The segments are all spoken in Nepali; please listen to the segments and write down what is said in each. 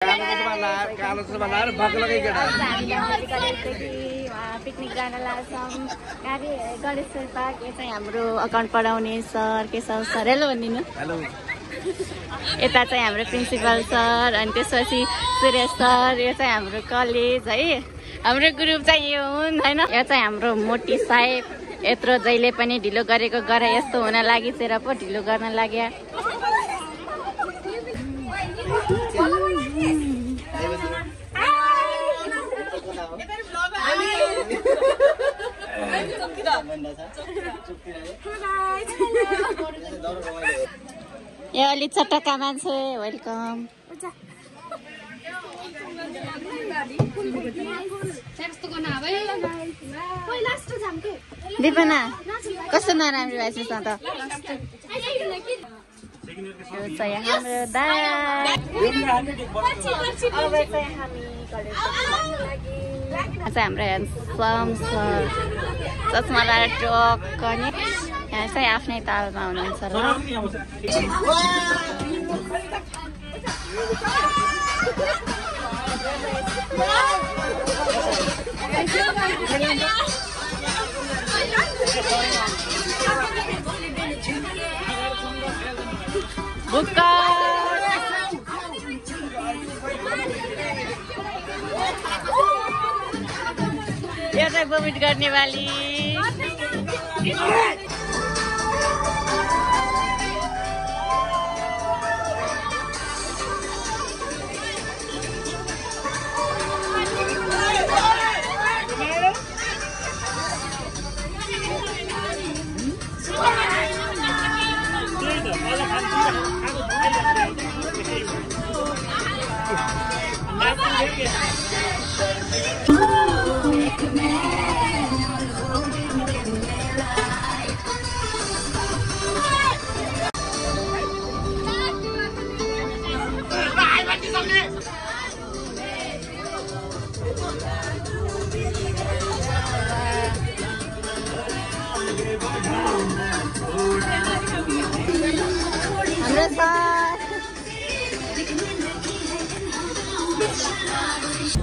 पिकनिक जान लाग्छौँ गणेश्वर पार्क। यो चाहिँ हाम्रो अकाउन्ट पढाउने सर केशव सर। हेलो भनिदिनु। यता चाहिँ हाम्रो प्रिन्सिपल सर अनि त्यसपछि सुरेश सर। यो चाहिँ हाम्रो कलेज है। हाम्रो ग्रुप चाहिँ यो हुन् होइन। यो चाहिँ हाम्रो मोटी साहेब। यत्रो जहिले पनि ढिलो गरेको गरे यस्तो हुन लागिसेर पो ढिलो गर्न लाग्यो। यो अलि चटक्का मान्छे वेलकम। दिपना कस्तो नराम्रो भएछ त। यो चाहिँ हाम्रो दादा। हाम्रो ह्यान्डसम सर चस्मा लगाएर टक्क नि। यहाँ चाहिँ आफ्नै तालमा हुनुहुन्छ ल। बुक्का यो चाहिँ भोमिट गर्ने वाली।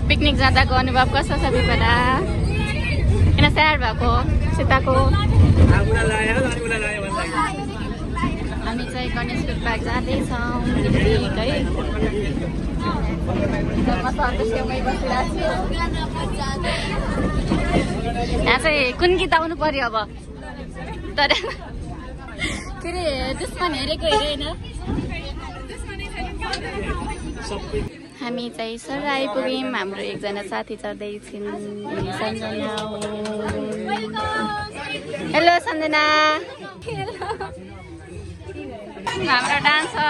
पिकनिक जाँदाको अनुभव कस्तो छ विपदा? किन स्याहार भएको सीताको? हामी चाहिँ गणेशपुर पार्क जाँदैछौँ है। यहाँ चाहिँ कुन गीत आउनु पर्यो अब तर के अरे दुश्मन हेरेको हेरेन। हामी चाहिँ सर आइपुग्यौँ। हाम्रो एकजना साथी चढ्दैछन् सञ्जना। हेलो सञ्जना। हाम्रो डान्सर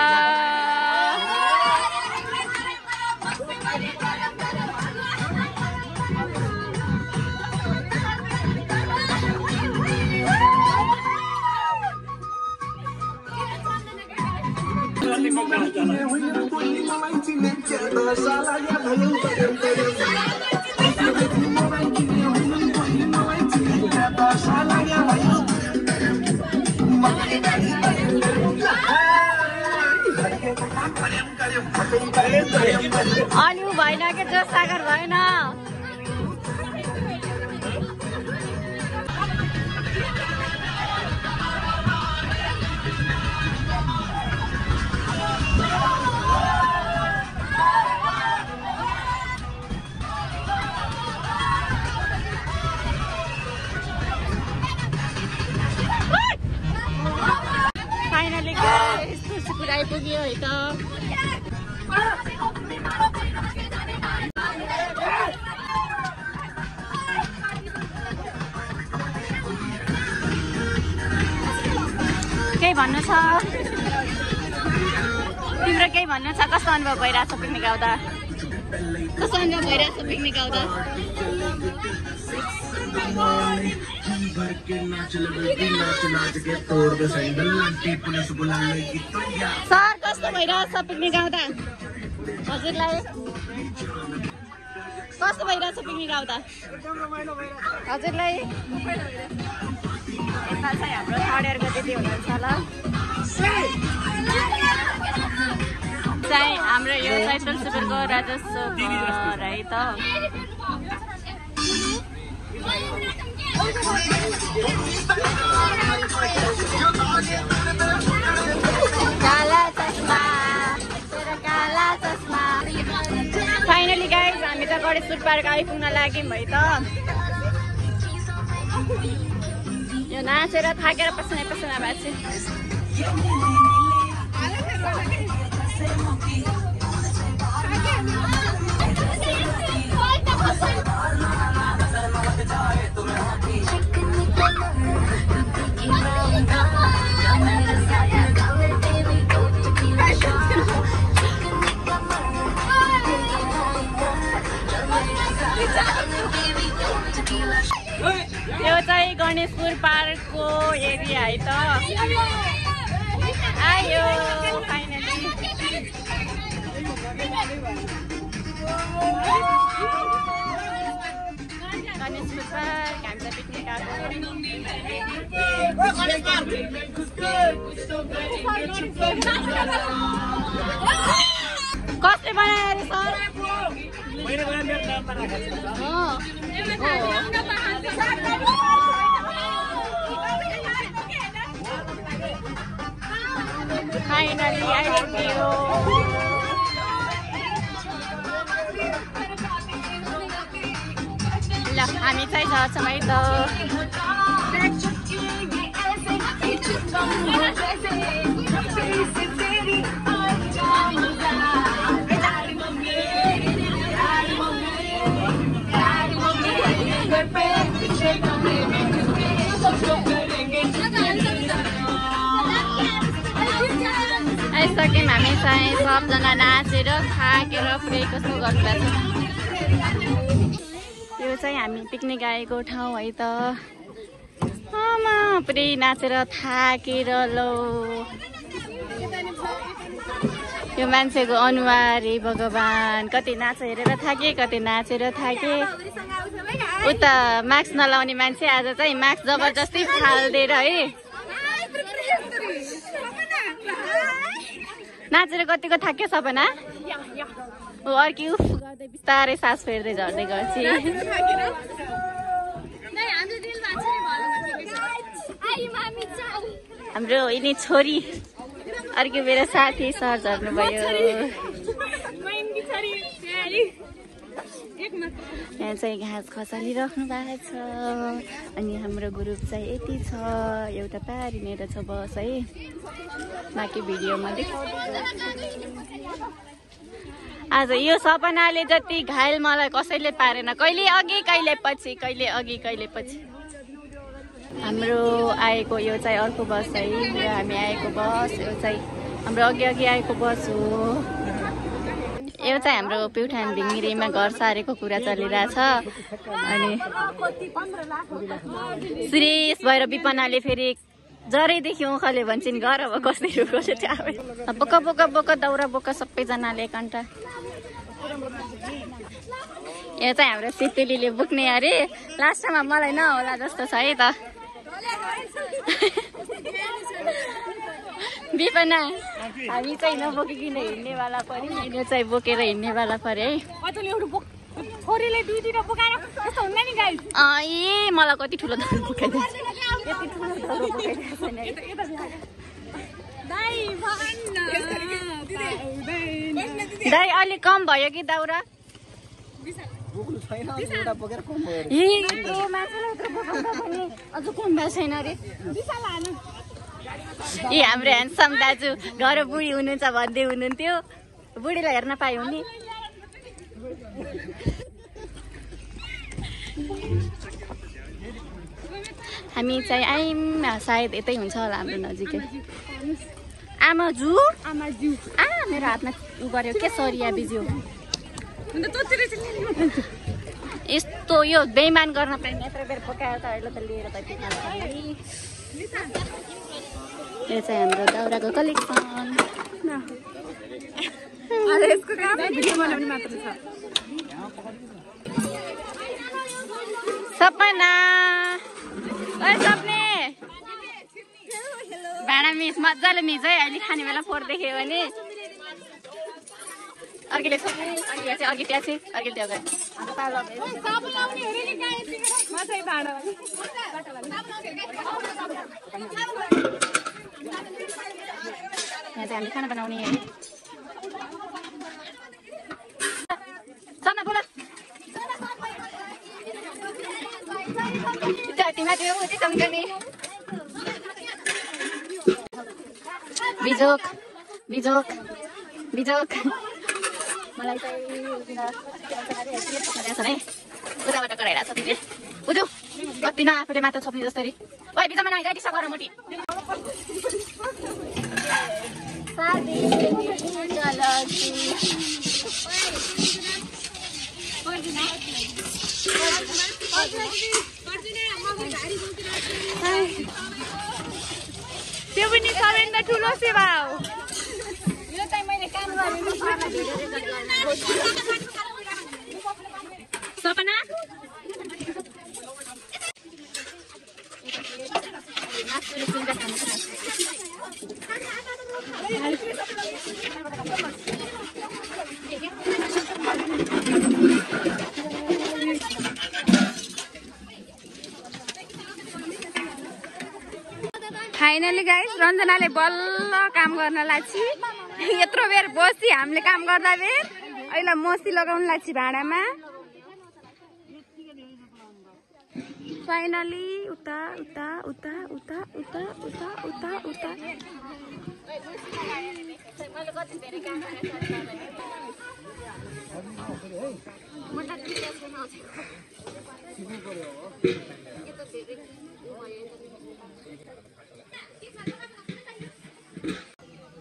अनि ऊ भएन के जोस सागर भएन। फाइनली पुरा आइपुग्यो है त। केही भन्नु छ? तिम्रो केही भन्नु छ? कस्तो अनुभव भइरहेछ पिकनिक आउँदा? कस्तो अनुभव भइरहेछ पिकनिक आउँदा? सर कस्तो भइरहेछ पिकनिक आउँदा? हजुरलाई कस्तो भइरहेछ पिकनिक आउँदा? हजुरलाई यता चाहिँ हाम्रो थर्ड इयरको दिदी हुनुहुन्छ ल। चाहिँ हाम्रो यो चाहिँ तुलसीपुरको राजस्व घर है त। काला चस्मा काला चस्मा। फाइनली गाइज हामी त गणेशपुर पार्क आइपुग्न लाग्यौँ है त। यो नाचेर थाकेर पसिना पसिना भएको यो चाहिँ गणेशपुर पार्कको एरिया है त। आयो फाइनली गणेशपुर पार्क। हामी त पिकनिक आएको। कसले बनायो अरे सर? फाइनली आइपुग्यो। ल हामी चाहिँ झर्छौँ है त। आइसक्यौँ हामी चाहिँ सबजना नाचेर थाकेर पुरै कस्तो गर्नुभएको छ। यो चाहिँ हामी पिकनिक आएको ठाउँ है त। आमा पुरै नाचेर थाकेर लो यो मान्छेको अनुहार हे भगवान। कति नाच हेरेर थाके कति नाचेर थाके। उता मास्क नलाउने मान्छे आज चाहिँ मास्क जबरजस्ती फालिदिएर है नाचेर कतिको थाक्यो सपना। अर्की उफ गर्दै बिस्तारै सास फेर्दै झर्दै गर्छ। हाम्रो यिनी छोरी अर्की मेरो साथी सर झर्नुभयो। यहाँ चाहिँ घाँस खसालिराख्नु भएको छ। अनि हाम्रो ग्रुप चाहिँ यति छ। एउटा पारिनेर छ बस है। बाँकी भिडियोमा आज यो सपनाले जति घायल मलाई कसैले पारेन। कहिले अघि कहिले पछि कहिले अघि कहिले पछि। हाम्रो आएको यो चाहिँ अर्को बस है। यो हामी आएको बस यो चाहिँ हाम्रो अघि अघि आएको बस हो। यो चाहिँ हाम्रो प्युठान ढिङ्गिरीमा घर सारेको कुरा चलिरहेछ। अनि सिरियस भएर विपनाले फेरि जरैदेखि ओखले भन्छन् घर अब कसरी रुकोले बोक बोक बोक दौरा बोक सबैजनाले एकन्टा। यो चाहिँ हाम्रो सितेलीले बोक्ने अरे। लास्टमा मलाई नहोला जस्तो छ है त। विपना हामी चाहिँ नबोकिकन हिँड्नेवाला पर्यो। यो चाहिँ बोकेर हिँड्नेवाला पर्यो है। छोरीले दुईतिर बोकाएर त्यस्तो हुन्न नि गाइस। ए मलाई कति ठुलो दौरा बोकाइदिन्छ। यति ठुलो दौरा बोकाइदिन्छ छैन। दाइ अलिक कम भयो कि दाउरा। अझ कम भएको छैन अरे। ए हाम्रो ह्यान्डसम दाजु घर बुढी हुनुहुन्छ भन्दै हुनुहुन्थ्यो। बुढीलाई हेर्न पायो नि। हामी चाहिँ आयौँ सायद यतै हुन्छ होला हाम्रो नजिकै। आमाजु आमाजु मेरो हातमा उ गर्यो के सरिया बिज्यो। यस्तो यो बेइमान गर्न पाइने यत्रो बेर पकाएर त अहिले त लिएर त यो चाहिँ हाम्रो दाउराको कलेक्सन। सपना सपने भाँडा मिस मजाले मिस है। अहिले खाने बेला फोहोर देख्यो भने अर्किले छ अर्की त्यहाँ चाहिँ अर्की त्यो अगाडि यहाँ चाहिँ हामीले खाना बनाउने है बोला बिजोक बिजोक बिजोक मलाई चाहिँ उताबाट कराइरहेको छ तिमीले बुझ्यौ कति न आफूले मात्र छोप्ने जसरी ओइ बिचमा नआइ डिस्टर्ब गर मोटी त्यो पनि सबैभन्दा ठुलो सेवा हो यो चाहिँ मैले काम गरेको सपना फाइनली गाइस रञ्जनाले बल्ल काम गर्न लाग्छ यत्रो बेर बसी हामीले काम गर्दा बेर अहिले मसी लगाउन लाग्छ भाँडामा फाइनली उता उता उता उता उता उता उता उता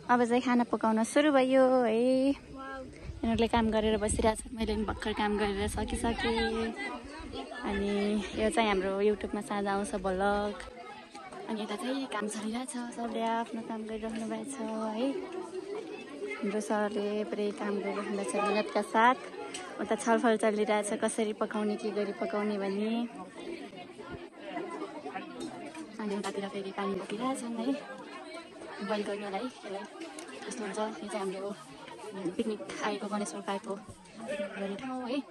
अब चाहिँ खाना पकाउन सुरु भयो है यिनीहरूले काम गरेर बसिरहेछ मैले पनि भर्खर काम गरेर सकिसकेँ अनि यो चाहिँ हाम्रो युट्युबमा साझा आउँछ भ्लग अनि यता चाहिँ काम चलिरहेछ सबले आफ्नो काम गरिराख्नु भएको छ है हाम्रो सरले पुरै काम गरिराख्नु भएको छ मिहिनेतका साथ उता छलफल चलिरहेछ कसरी पकाउने के गरी पकाउने भन्ने अनि उतातिर फेरि पानी बोकिरहेछन् है बोइल गर्नलाई यस्तो हुन्छ यो चाहिँ हाम्रो पिकनिक आएको गणेश्वर पाएको गर्ने ठाउँ है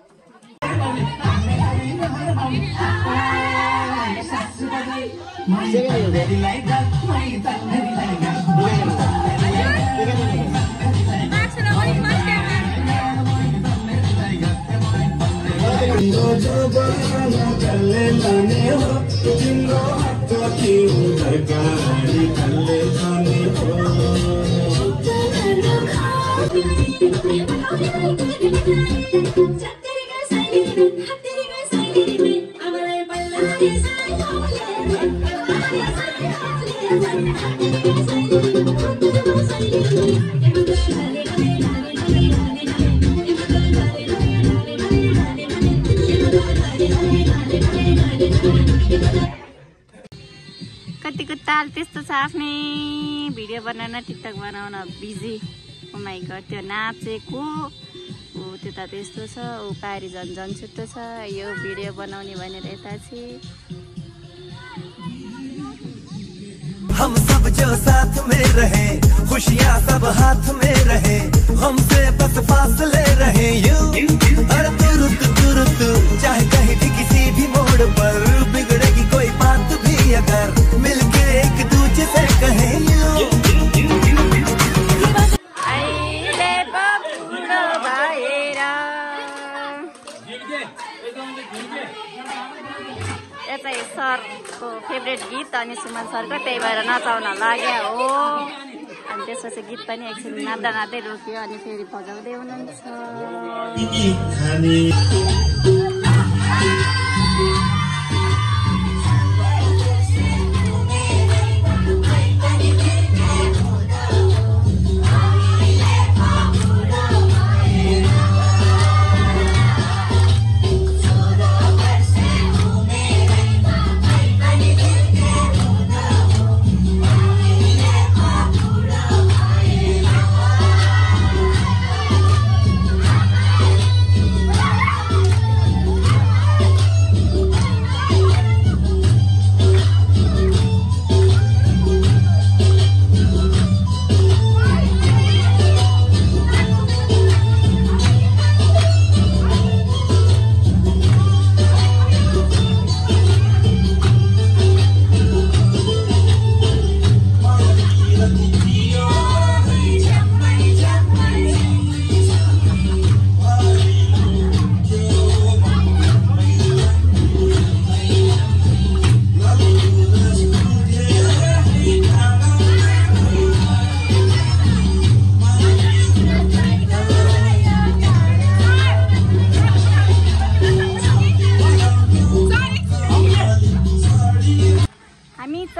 कतिको ताल त्यस्तो छ आफ्नै भिडियो बनाउन टिकटक बनाउन बिजी ओ माइ गड त्यो नाचेको ऊ त्यता त्यस्तो छ ऊ पारी झन् छुट्टो छ यो भिडियो बनाउने भनेर यता चाहिँ हम सब जो साथ में रहे खुशियाँ सब हाथ में रहे हमसे बस फासले रहे यूं हर तुरुत चाहे कहीं भी किसी भी मोड़ पर बिगड़ेगी कोई बात भी अगर मिलके एक दूजे से कहे यूं सरको फेभरेट गीत अनि सुमन सरको त्यही भएर नचाउन लाग्यो हो अनि त्यसपछि गीत पनि एकछिन नाच्दा नाच्दै रोक्यो अनि फेरि बजाउँदै हुनुहुन्छ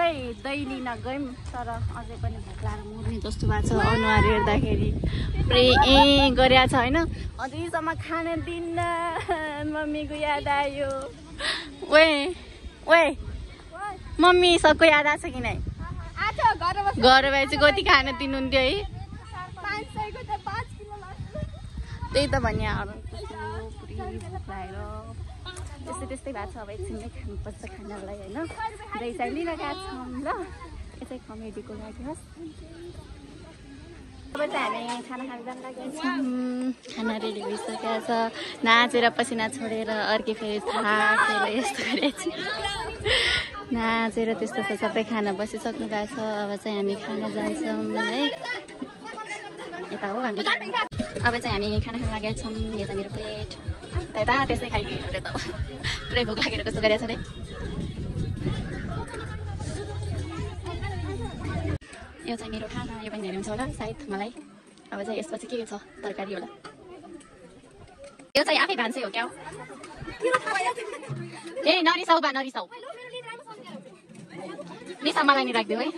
चाहिँ दही लिन गयौँ तर अझै पनि भोक लागेर मुर्ने जस्तो भएको छ अनुहार हेर्दाखेरि पुरै गरिरहेको छ होइन अझैसम्म खान दिन्न मम्मीको याद आयो ओए ओए मम्मी सबको याद आएको छ कि नै घर भए चाहिँ कति खान दिनुहुन्थ्यो है त्यही त भन्ने त्यस्तै त्यस्तै भएको छ अब एकछिनमै खानुपर्छ खानालाई होइन दही चाहिँ लिन गएको छौँ ल यो चाहिँ कमेडीको लागि होस् अब चाहिँ हामी खाना खान जान लागेको छौँ खाना रेडी भइसकेको छ नाचेर पसिना छोडेर अर्कै फेरि थाकेर यस्तो गरेको नाचेर त्यस्तो छ सबै खाना बसिसक्नु भएको छ अब चाहिँ हामी खाना जान्छौँ है यता हो हामी अब चाहिँ हामी खाना खान लागेका छौँ यो चाहिँ मेरो प्लेट यता त्यस्तै खाइदियो त पुरै भोक लागेर कस्तो गरेको छ रे यो चाहिँ मेरो खाना यो पनि धेरै हुन्छ होला सायद मलाई अब चाहिँ यसपछि के छ तरकारी होला यो चाहिँ आफै भान्से हो क्या ए नरिसाउ बा नरिसाउ निसा मलाई नि राखिदिऊ है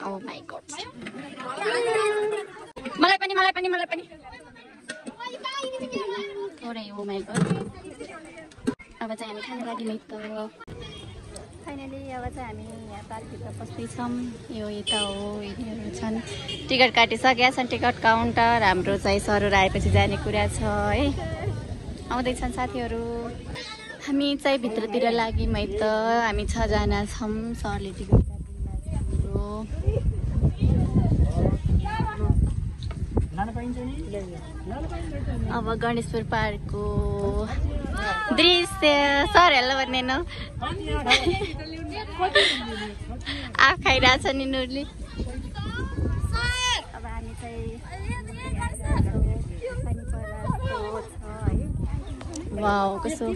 ओ माई गॉड मलाई पनि थोरै हो माई गॉड अब चाहिँ हामी खाना लागि त फाइनली अब चाहिँ हामी यहाँ पार्कभित्र बस्दैछौँ यो यता हो यिनीहरू छन् टिकट काटिसकेका छन् टिकट काउन्टर हाम्रो चाहिँ सरहरू आएपछि जाने कुरा छ है आउँदैछन् साथीहरू हामी चाहिँ भित्रतिर लाग्यौँ है त हामी 6 जना छौँ सरले टिकट अब गणेशपुर पार्कको दृश्य सर हेलो भन्ने न आफ खाइरहेछ नि यिनीहरूले अब हामी चाहिँ वाउ कस्तो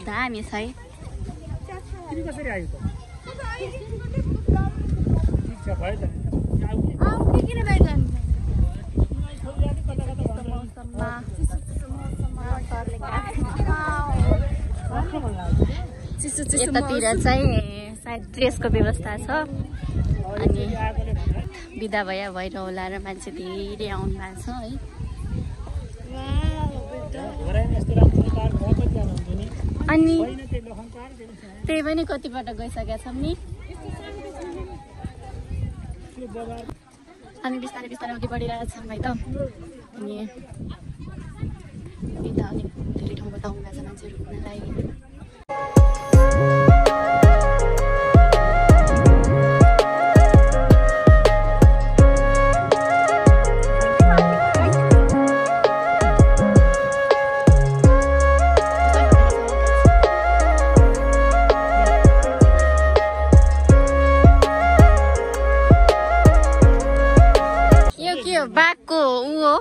दामी छ है यतातिर चाहिँ सायद ड्रेसको व्यवस्था छ अनि बिदा भएर होला र मान्छे धेरै आउनु भएको छ है अनि त्यही पनि कतिपल्ट गइसकेका छौँ नि हामी बिस्तारै बिस्तारै अघि बढिरहेको छौँ है त अनि यता अलिक धेरै ठाउँबाट आउनु भएको छ मान्छेहरू घुम्नलाई बाघको ऊ हो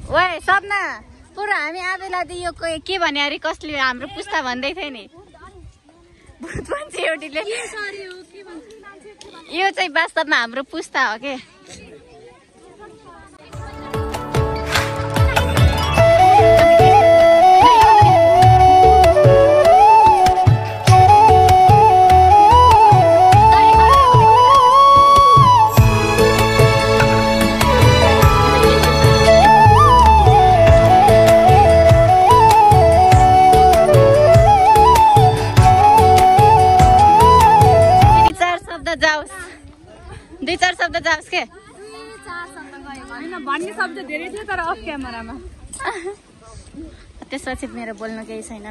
ओए सपना पुरा हामी आबेला दियो के भने अरे कसले हाम्रो पुस्ता भन्दै थियो नि भूत मान्छे एउटीले यो चाहिँ वास्तवमा हाम्रो पुस्ता हो के दुई चार शब्द जाओस् के भन्ने शब्द धेरै थियो तर अफ क्यामेरामा त्यसपछि मेरो बोल्नु केही छैन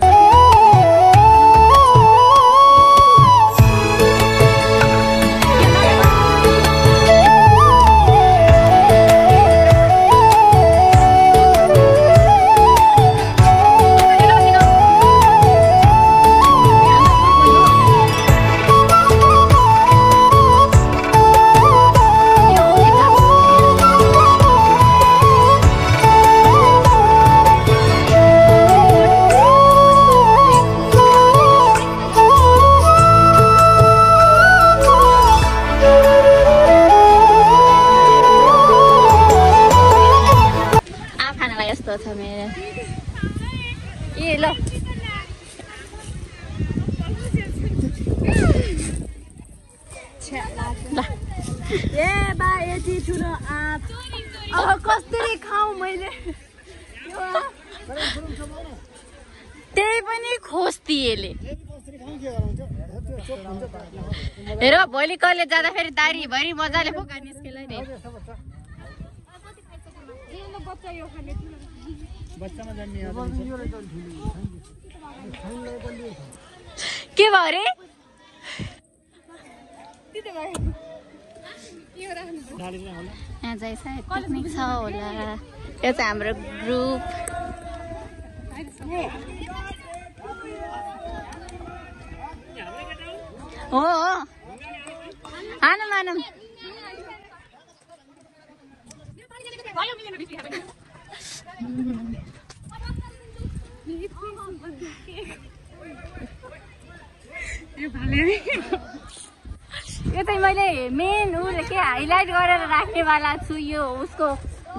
छ मेरो ए ल ए बा यति ठुलो आँप अब कसरी खाऊ मैले त्यही पनि खोस्ती यसले हेर भोलि कलेज जाँदाखेरि दारी भरि मजाले फोका निस्केला नि के भयो अरे यहाँ चाहिँ सायद पिकनिक छ होला यो चाहिँ हाम्रो ग्रुप हो आनम आनम यो चाहिँ मैले मेन के हाइलाइट गरेर राख्नेवाला छु यो उसको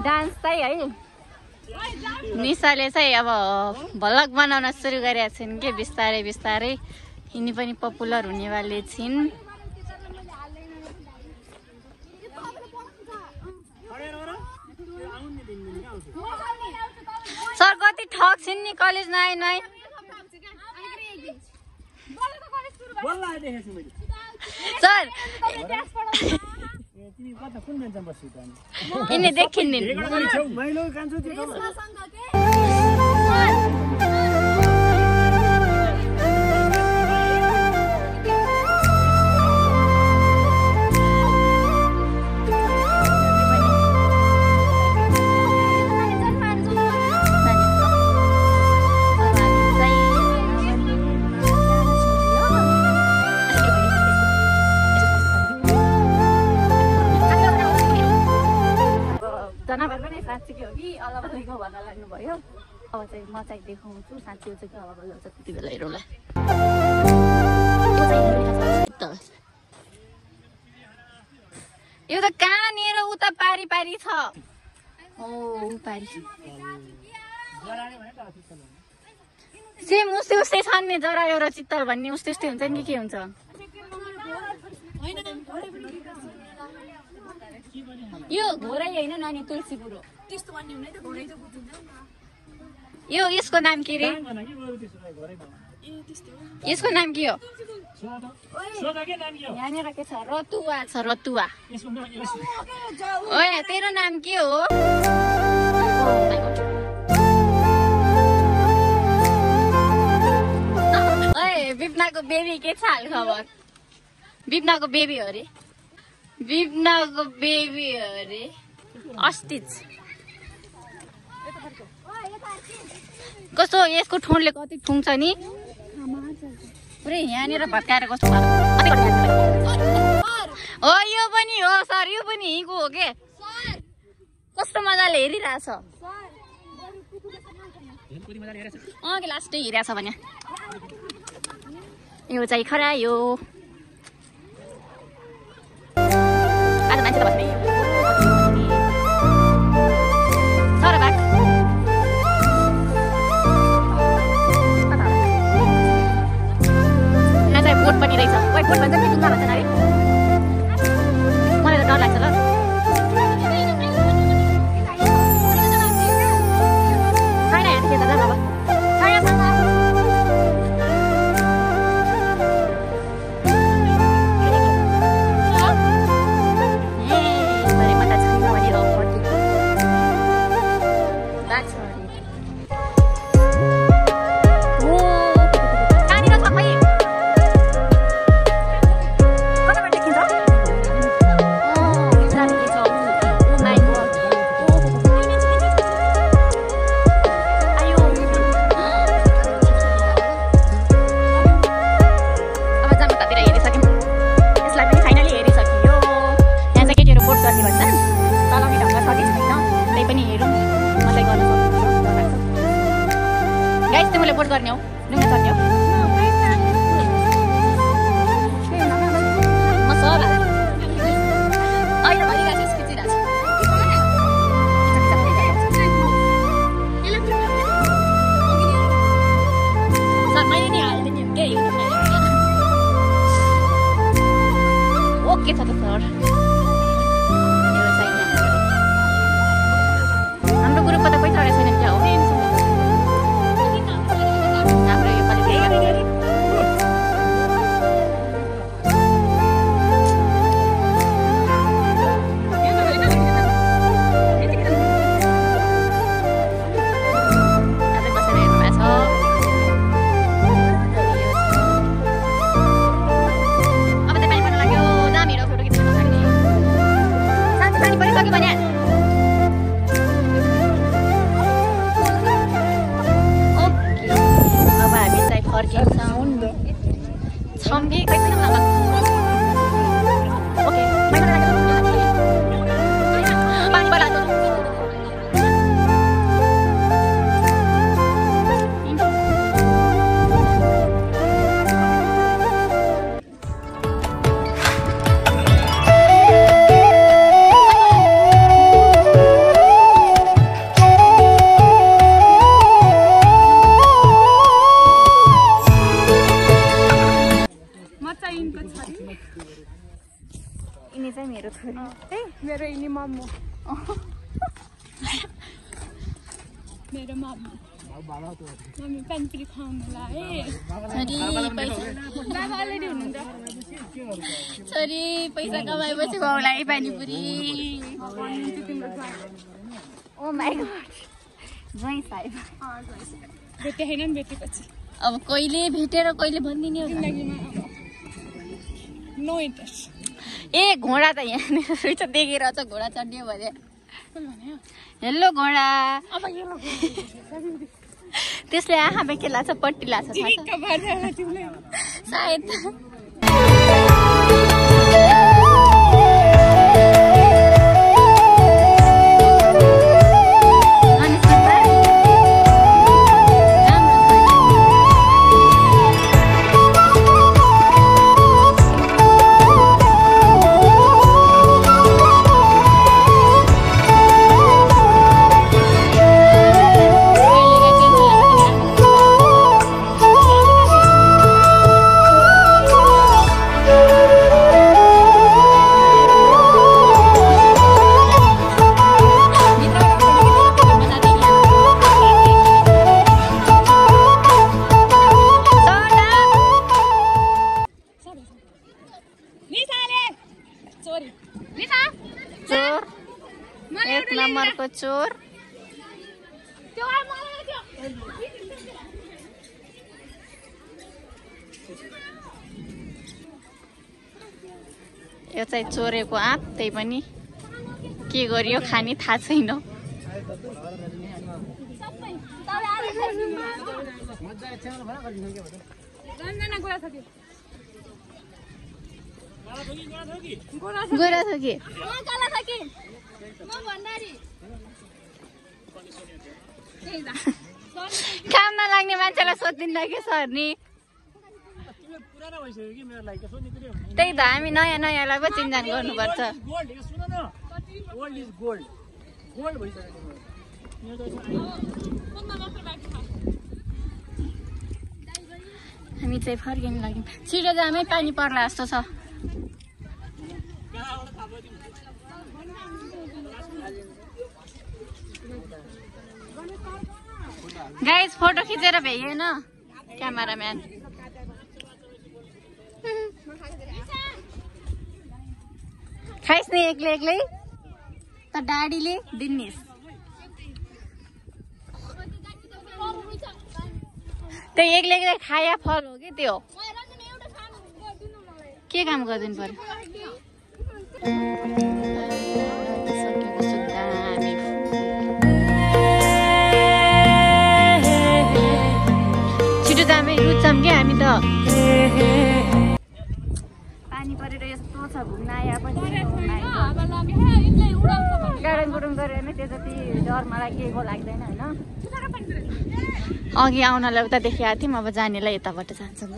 डान्स चाहिँ है निशाले चाहिँ अब भ्लग बनाउन सुरु गरेका छिन् के बिस्तारै बिस्तारै यिनी पनि पपुलर हुनेवाले छिन् सर कति ठग छिन् नि कलेज नआइ नआइ सर यिनी देखिन् जनावर पनि साँच्चीकै हो कि अलगैको भन्न लाग्नुभयो अब चाहिँ म चाहिँ देखाउँछु साँच्ची चाहिँ के अलग हुन्छ त्यति बेला हेरौँला यो त कहाँनिर उता पारी पारी छ ओ पारी सेम उस्तै उस्तै छन् नि जरा एउटा चित्तल भन्ने उस्तै उस्तै हुन्छ नि के हुन्छ यो घोरै होइन नानी तुलसीपुर हो यो यसको नाम के रे यसको नाम के हो यहाँनिर के छ रतुवा छ रतुवा ओए तेरो नाम के हो ओए विपनाको बेबी के छ हाल खबर विपनाको बेबी हो रे विपनाको बेबी अरे अस्तिच कस्तो यसको ठोनले कति ठुङ्छ नि पुरै यहाँनिर भत्काएर कस्तो हो यो पनि हो सर यो पनि हिँको हो के कस्तो मजाले हेरिरहेछ के लास्टै हेरिरहेछ भने यो चाहिँ खरा यो आज मान्छे त बस्ने सर बाक यहाँ चाहिँ बोट पनि रहेछ बोट भन्छ कि डुङ्गा भन्छ अरे मलाई त डर लाग्छ ल छैन हेर्दै त अब गर्ने हो डुङ्गा चढ्ने हो म सब अहिले भइरहेको छ खिचिरहेको छ सम्झी कैसे लगा ओके पानी बना दो ini चाहिँ मेरो छोरी मेरो यिनी मम्मो मेरो मम्मी मम्मी पानीपुरी खुवाउनुलाई छोरी पैसा कमाएपछि खुवाउलाई पानीपुरी ओ माय गॉड जय साई भेटे हैन भेटेपछि अब कहिले भेटेर कहिले भन्दिने हो नो इन्ट्रेस्ट ए घोडा त यहाँ रहेछ देखेर चाहिँ घोडा चढ्ने भने हेलो घोडा त्यसले आँखामा के लाग्छ पट्टी लाग्छ सायद एक नम्बरको चोर यो चाहिँ चोरेको आँप त्यही पनि के गरियो खानी थाहा छैन गोरा छ कि काम नलाग्ने मान्छेलाई सोधिदिन्छ कि सर नि त्यही त हामी नयाँ नयाँलाई पो चिन्जान गर्नुपर्छ हामी चाहिँ फर्किनु लाग्यौँ छिटो जामै पानी पर्ला जस्तो छ गाइस फोटो खिचेर भ्याइएन क्यामेराम्यान खाइस् नि एक्लै एक्लै त डाडीले दिन्निस् त्यो एक्लै एक्लै खाया फल हो कि त्यो के काम गरिदिनु पर्यो छिटो जामै रुच्छौँ क्या हामी त पानी परेर यस्तो छ घुम्न आए पनि गाडन गुडुङ गरेर नै त्यो जति डर मलाई केको लाग्दैन होइन अघि आउनलाई उता देखिआएको थियौँ अब जानेलाई यताबाट जान्छौँ ल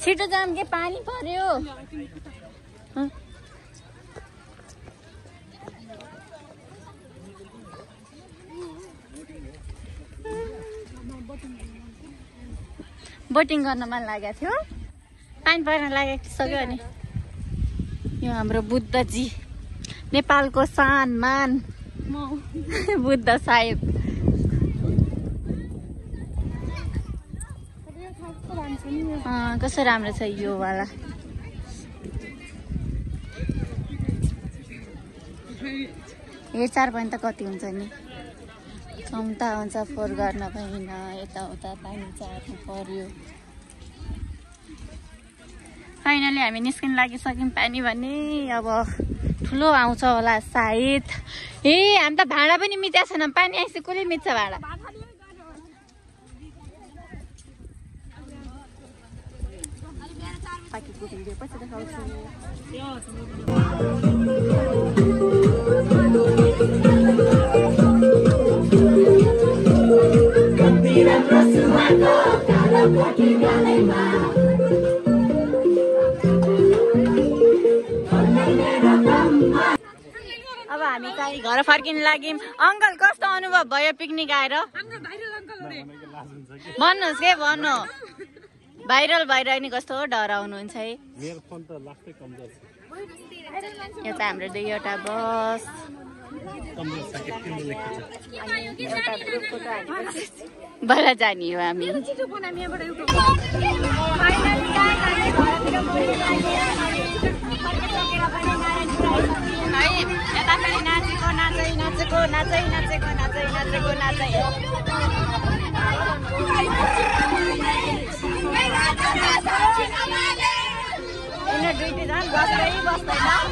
छिटो जाम के पानी पर्यो बोटिङ गर्न मन लागेको थियो पानी पर्न लागेको सक्यो अनि यो हाम्रो बुद्धजी नेपालको सान मान बुद्ध साहेब कस्तो राम्रो छ यो वाला हेरचाह पनि त कति हुन्छ नि क्षमता हुन्छ फोहोर गर्न पाइन यताउता पानी चार्नु पर्यो फाइनली हामी निस्किन लागिसक्यौँ पानी भने अब ठुलो आउँछ होला सायद ए हामी त भाँडा पनि मिचा छैन पानी आएपछि कसले मिच्छ भाँडा पाकेको भिडियो पछि देखाउँछु। अब हामी चाहिँ घर फर्किन लाग्यौँ। अङ्कल कस्तो अनुभव भयो पिकनिक आएर? भन्नुहोस् के भन्नु, भाइरल भइरहने कस्तो डराउनुहुन्छ है? यो चाहिँ हाम्रो दुईवटा बस, एउटा ग्रुपको बडा जाने हो हामी। यता फेरि नाचेको नाचै नाचेको नाचै नाचेको नाचै नाचेको नाचै यिनीहरू दुईटी झन् बस्दै बस्दैन।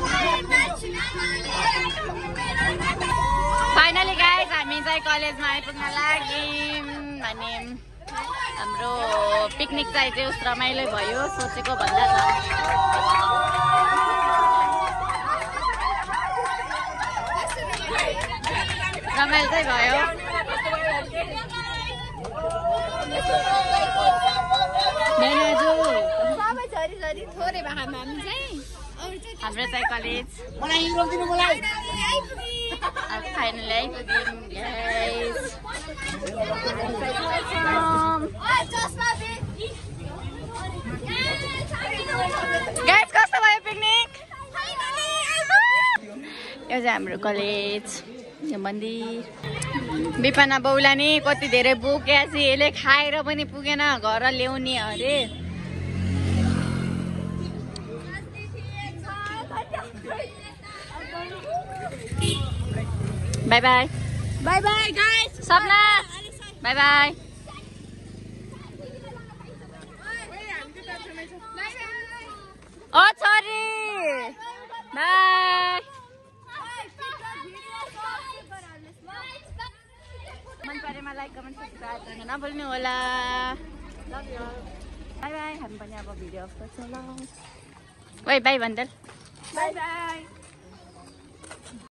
फाइनली गाइस हामी चाहिँ कलेजमा आइपुग्न लाग्यौँ। अनि हाम्रो पिकनिक चाहिँ उस रमाइलो भयो सोचेको भन्दा त। रमाइलो चाहिँ भयो। हाम्रो चाहिँ कलेज फाइनली आइपुग्यौँ गाइस। कस्तो भयो पिकनिक? यो चाहिँ हाम्रो कलेज, यो मन्दिर। बिपना बाउला नि कति धेरै बोक्यासी, यसले खाएर पनि पुगेन, घर ल्याउने अरे। Bye bye bye bye guys. Sapna bye bye. ओ छोरी बाई। मन परेमा लाइक कमेन्ट सब्सक्राइब गर्न नभुल्नु होला। Love you. By by. हामी पनि अब भिडियो अफ गर्छौँ ल। ओइ बाई भन्देल। By by.